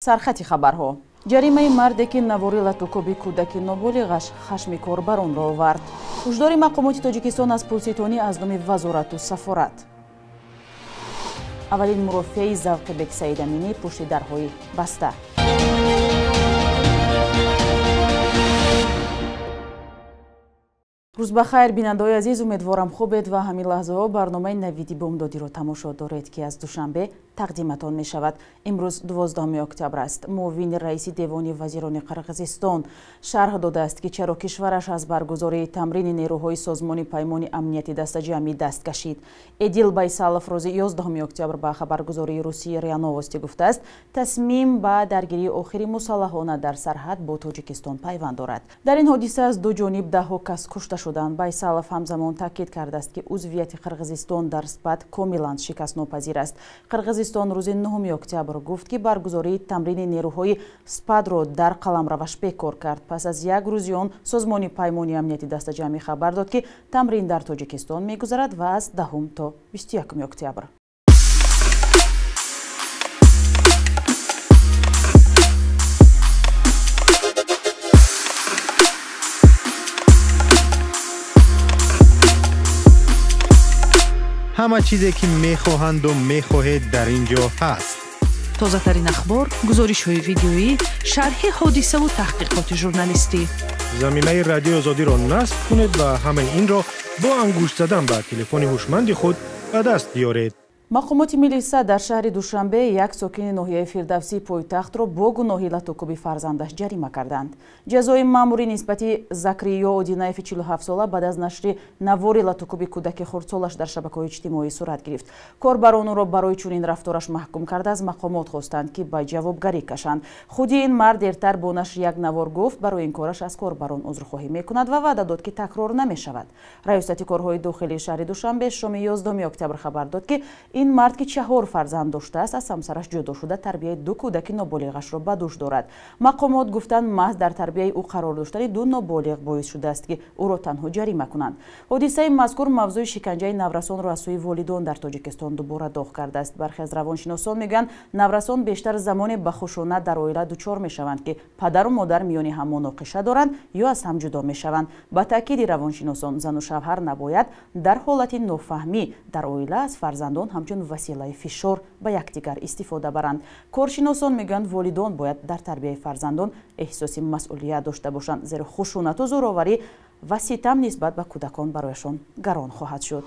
Сархати хабарҳо. Ҷаримаи марде, ки навори латукӯби кӯдаки ноболиғаш хашми корбаронро овард. Ҳушдори мақомоти Тоҷикистон аз пулситонӣ аз номи вазорату сафорат. Аввалин мурофиаи Завқибек Саидаминӣ пушти дарҳои баста. Рӯз ба хайр, бинандаҳои азиз, умедворам хубед ва ҳамин лаҳзаҳо барномаи Навиди бомдодиро тамошо доред, ки аз Душанбе тақдиматон мешавад. Имрӯз 12 октябр аст. Муовини раиси Девони вазирони Қирғизистон шарҳ додааст, ки чаро кишвараш аз баргузории тамрини нерӯҳои Созмони Паймони Амнияти Дастаҷамъӣ даст кашид. Эдил Байсалов рӯзи 11 октябр ба хабаргузории русии РИА Новости гуфтааст, тасмим ба даргирии охири мусаллаҳона дар сарҳад бо Тоҷикистон пайванд дорад. Дар ин ҳодиса аз ду ҷониб даҳҳо кас кушта шуданд. Байсалов ҳамзамон таъкид кардааст, ки узвияти Қирғизистон дар СПАТ комилан шикастнопазир аст. Қирғизистон рӯзи 9 октябр гуфт, ки баргузории тамрини нерӯҳои СПАДро дар қаламраваш бекор кард. Пас аз як рӯзи он Созмони Паймони Амнияти Дастаҷамъӣ хабар дод, ки тамрин дар Тоҷикистон мегузарад ва аз 10 то 21 октябр. Ҳама чизе, ки мехоҳанду мехоҳед, дар ин ҷо ҳаст. Тозатарин ахбор, гузоришҳои видеоӣ, шарҳи ҳодисаву таҳқиқоти журналистӣ. Замимаи Радиои Озодиро насб кунед ва ҳамаи инро бо ангушт задан ба телефони ҳушманди худ ба даст биёред. Мақомоти милиса дар шаҳри Душанбе як сокини ноҳияи Фирдавсии пойтахтро бо гуноҳи латукӯби фарзандаш ҷарима карданд. Ҷазои маъмурӣ нисбати Закриё Одинаеви 47сола баъд аз нашри навори латукӯби кӯдаки хурдсолаш дар шабакаҳои иҷтимоӣ сурат гирифт. Корбарон ӯро барои чунин рафтораш маҳкум карда, аз мақомот хостанд, ки ба ҷавобгарӣ кашанд. Худи ин мард дертар бо нашри як навор гуфт, барои ин кораш аз корбарон узрхоҳӣ мекунад ва ваъда дод, ки такрор намешавад. Раёсати корҳои дохилии шаҳри Душанбе шоми 11 октябр хабар дод, ки ин мард, ки 4 фарзанд доштааст, аз ҳамсараш ҷудо шуда, тарбияи ду кӯдаки ноболиғашро ба дӯш дорад. Мақомот гуфтанд, маҳз дар тарбияи ӯ қарор доштани ду ноболиғ боис шудааст, ки ӯро танҳо ҷарима кунанд. Ҳодисаи мазкур мавзӯи шиканҷаи наврасонро аз сӯи волидон дар Тоҷикистон дубора доғ кардааст. Бархе аз равоншиносон мегӯянд, наврасон бештар замоне ба хушунат дар оила дучор мешаванд, ки падару модар миёни ҳам муноқиша доранд ё аз ҳам ҷудо мешаванд. Ба таъкиди равоншиносон, зану шавҳар набояд дар ҳолати нофаҳмӣ дар оила аз фарзандон ҳамчун василаи фишор ба якдигар истифода баранд. Коршиносон мегӯянд, волидон бояд дар тарбияи фарзандон эҳсоси масъулият дошта бошанд, зеро хушунату зӯроварӣ ва ситам нисбат ба кӯдакон барояшон гарон хоҳад шуд.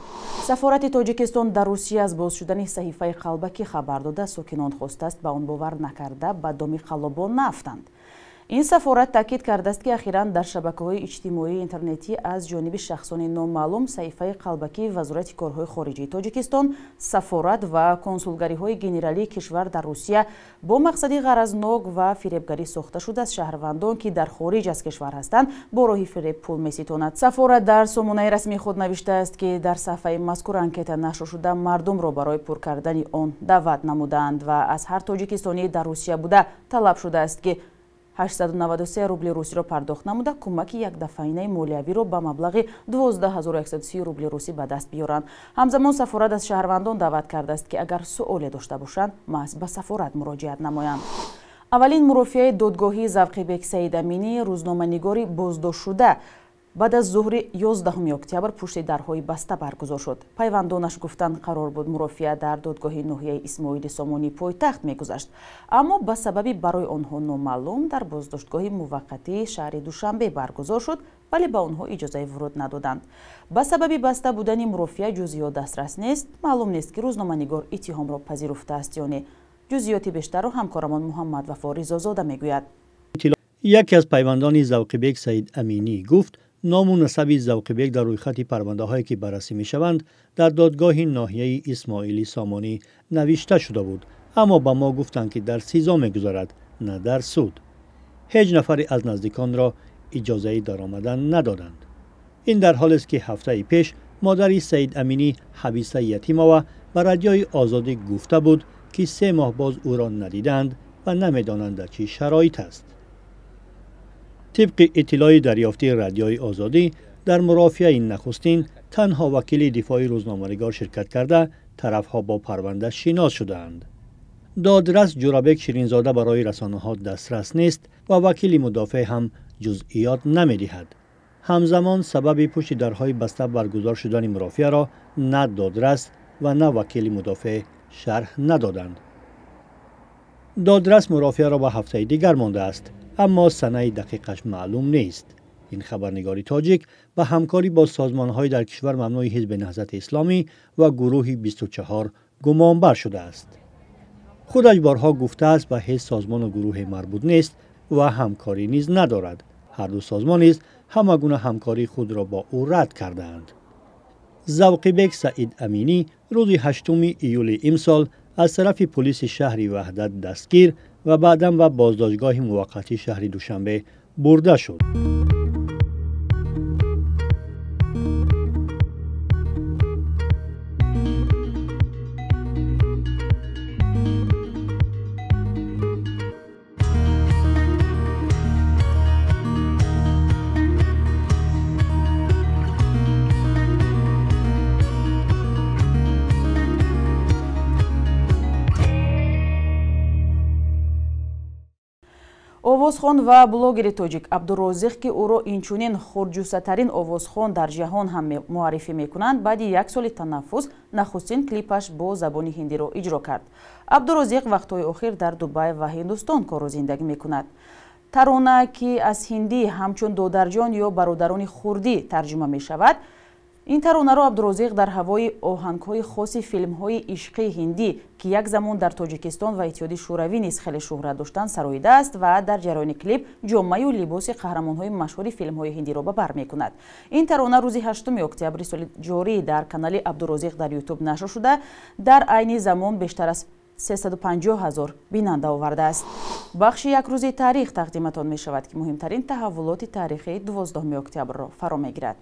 Сафорати Тоҷикистон дар Русия аз боз шудани саҳифаи қалбакӣ хабар дода, сокинон хостааст ба он бовар накарда, ба доми қаллобон наафтанд. Ин сафорат таъкид кардааст, ки ахиран дар шабакаҳои иҷтимоии интернетӣ аз ҷониби шахсони номаълум саҳифаи қалбакии Вазорати корҳои хориҷии Тоҷикистон, сафорат ва консулгариҳои генералии кишвар дар Русия бо мақсади ғаразнок ва фиребгарӣ сохта шуда, аз шаҳрвандон, ки дар хориҷ аз кишвар ҳастанд, бо роҳи фиреб пул меситонад. Сафорат дар сомонаи расмии худ навиштааст, ки дар саҳфаи мазкур анкета нашр шуда, мардумро барои пур кардани он даъват намудаанд ва аз ҳар тоҷикистонии дар Русия буда талаб шудааст, ки 893 рубли русиро пардохт намуда, кӯмаки якдафъаинаи молиявиро ба маблағи 12130 рубли русӣ ба даст биёранд. Ҳамзамон сафорат аз шаҳрвандон даъват кардааст, ки агар суоле дошта бошанд, маҳз ба сафорат муроҷиат намоянд. Аввалин мурофиаи додгоҳии Завқибек Саидаминӣ, рӯзноманигори боздоштшуда, баъд аз зуҳри 11 октябр пушти дарҳои баста баргузор шуд. Пайвандонаш гуфтанд, қарор буд мурофиа дар додгоҳи ноҳияи Исмоили Сомонии пойтахт мегузашт, аммо ба сабаби барои онҳо номаълум дар боздоштгоҳи муваққатии шаҳри Душанбе баргузор шуд, вале ба онҳо иҷозаи вуруд надоданд. Ба сабаби баста будани мурофиа ҷузъиёт дастрас нест. Маълум нест, ки рӯзноманигор иттиҳомро пазируфтааст ё не. Ҷузъиёти бештарро ҳамкорамон Муҳаммад Вафо Ризозода мегӯяд. Яке аз пайвандони Завқибек Саид Аминӣ гуфт, ному насаби Завқибек дар рӯйхати парвандаҳое, ки баррасӣ мешаванд, дар додгоҳи ноҳияи Исмоили Сомонӣ навишта шуда буд, аммо ба мо гуфтанд, ки дар СИЗО мегузарад, на дар суд. Ҳеҷ нафаре аз наздиконро иҷозаи даромадан надоданд. Ин дар ҳолест, ки ҳафтаи пеш модари Саид Аминӣ Ҳабиса Ятимова ба Радиои Озодӣ гуфта буд, ки 3 моҳ боз ӯро надиданд ва намедонанд дар чӣ шароит аст. Тибқи иттилои дарёфтии Радиои Озодӣ, дар мурофиаи нахустин танҳо вакили дифои рӯзноманигор ширкат карда, тарафҳо бо парванда шинос шудаанд. Додрас Ҷӯрабек Ширинзода барои расонаҳо дастрас нест ва вакили мудофеъ ҳам ҷузъиёт намедиҳад. Ҳамзамон сабаби пушти дарҳои баста баргузор шудани мурофиаро на додрас ва на вакили мудофеъ шарҳ надоданд. Додрас мурофиаро ба ҳафтаи дигар мондааст, аммо санаи дақиқаш маълум нест. Ин хабарнигори тоҷик ба ҳамкорӣ бо созмонҳои дар кишвар мамнӯи Ҳизби Наҳзати Исломӣ ва гурӯҳи 24 гумонбар шудааст. Худаш борҳо гуфтааст, ба ҳеҷ созмону гурӯҳе марбут нест ва ҳамкорӣ низ надорад. Ҳар ду созмон низ ҳама гуна ҳамкории худро бо ӯ рад кардаанд. Завқибек Саид Аминӣ рӯзи 8 июли имсол аз тарафи полиси шаҳри Ваҳдат дастгир ва баъдан ба боздоштгоҳи муваққатии шаҳри Душанбе бурда шуд. Овозхон ва блогери тоҷик Абдурозиқ, ки ӯро инчунин хурҷусатарин овозхон дар ҷаҳон ҳам муаррифӣ мекунанд, баъди як соли танаффус нахустин клипаш бо забони ҳиндиро иҷро кард. Абдурозиқ вақтҳои охир дар Дубай ва Ҳиндустон кору зиндагӣ мекунад. Тарона, ки аз ҳиндӣ ҳамчун додарҷон ё бародарони хурдӣ тарҷума мешавад, ин таронаро Абдурозиқ дар ҳавои оҳангҳои хоси филмҳои ишқии ҳиндӣ, ки як замон дар Тоҷикистон ва Иттиҳоди Шӯравӣ низ хеле шӯҳрат доштанд, сароидааст ва дар ҷараёни клип ҷомаю либоси қаҳрамонҳои машҳури филмҳои ҳиндиро ба бар мекунад. Ин тарона рӯзи 8 октябри соли ҷорӣ дар канали Абдурозиқ дар Ютуб нашр шуда, дар айни замон бештар аз 350 ҳазор бинанда овардааст. Бахши якрӯзи таърих тақдиматон мешавад, ки муҳимтарин таҳаввулоти таърихии 12 октябрро фаро мегирад.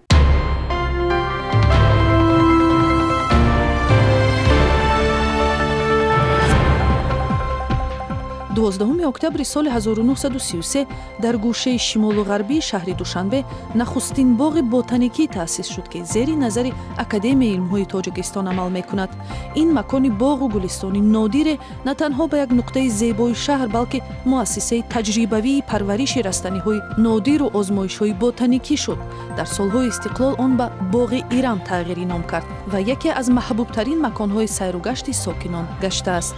12 октябри соли 1933 дар гӯшаи шимолу ғарбии шаҳри Душанбе нахустин боғи ботаникӣ таъсис шуд, ки зери назари Академияи илмҳои Тоҷикистон амал мекунад. Ин макони боғу гулистони нодире на танҳо ба як нуқтаи зебои шаҳр, балки муассисаи таҷрибавии парвариши растаниҳои нодиру озмоишҳои ботаникӣ шуд. Дар солҳои истиқлол он ба боғи Ирам тағйири ном кард ва яке аз маҳбубтарин маконҳои сайругашти сокинон гаштааст.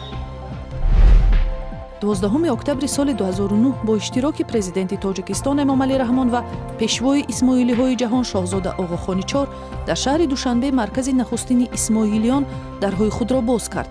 12 октябри соли 2009 бо иштироки президенти Тоҷикистон Эмомалӣ Раҳмон ва пешвои исмоилиҳои ҷаҳон шоҳзода Оғохони Чор дар шаҳри Душанбе маркази нахустини исмоилиён дарҳои худро боз кард.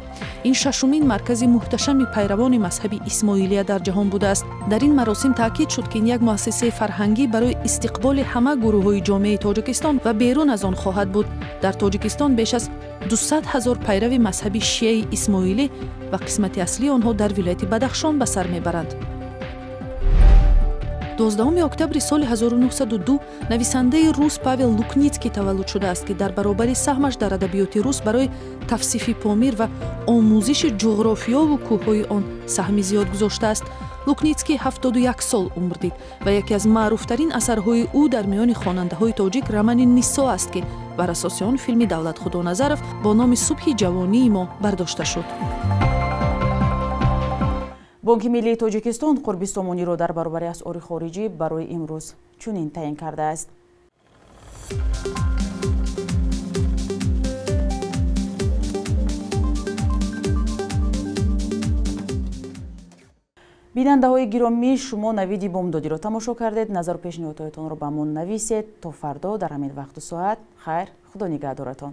Ин шашумин маркази муҳташами пайравони мазҳаби исмоилия дар ҷаҳон будааст. Дар ин маросим таъкид шуд, ки ин як муассисаи фарҳангӣ барои истиқболи ҳама гурӯҳҳои ҷомеаи Тоҷикистон ва берун аз он хоҳад буд. Дар Тоҷикистон беш аз 200 ҳазор пайрави мазҳаби шиаи исмоилӣ ва қисмати аслии онҳо дар вилояти Бадахшон ба сар мебаранд. 12 октябри соли 1902 нависандаи рус Павел Лукницкий таваллуд шудааст, ки дар баробари саҳмаш дар адабиёти рус барои тавсифи Помир ва омӯзиши ҷуғрофиёву кӯҳҳои он саҳми зиёд гузоштааст. Лукницкий 71 сол умр дид ва яке аз маъруфтарин асарҳои ӯ дар миёни хонандаҳои тоҷик романи Нисо аст, ки бар асоси он филми Давлат Худоназаров бо номи Субҳи ҷавонии мо бардошта шуд. Бонки миллии Тоҷикистон қурби сомониро дар баробари асъори хориҷӣ барои имрӯз чунин таъин кардааст. Бинандаҳои гиромӣ, шумо навиди бомдодиро тамошо кардед. Назару пешниҳодҳоятонро ба мо нависед. То фардо дар ҳамин вақту соат. Хайр, Худо нигаҳдоратон.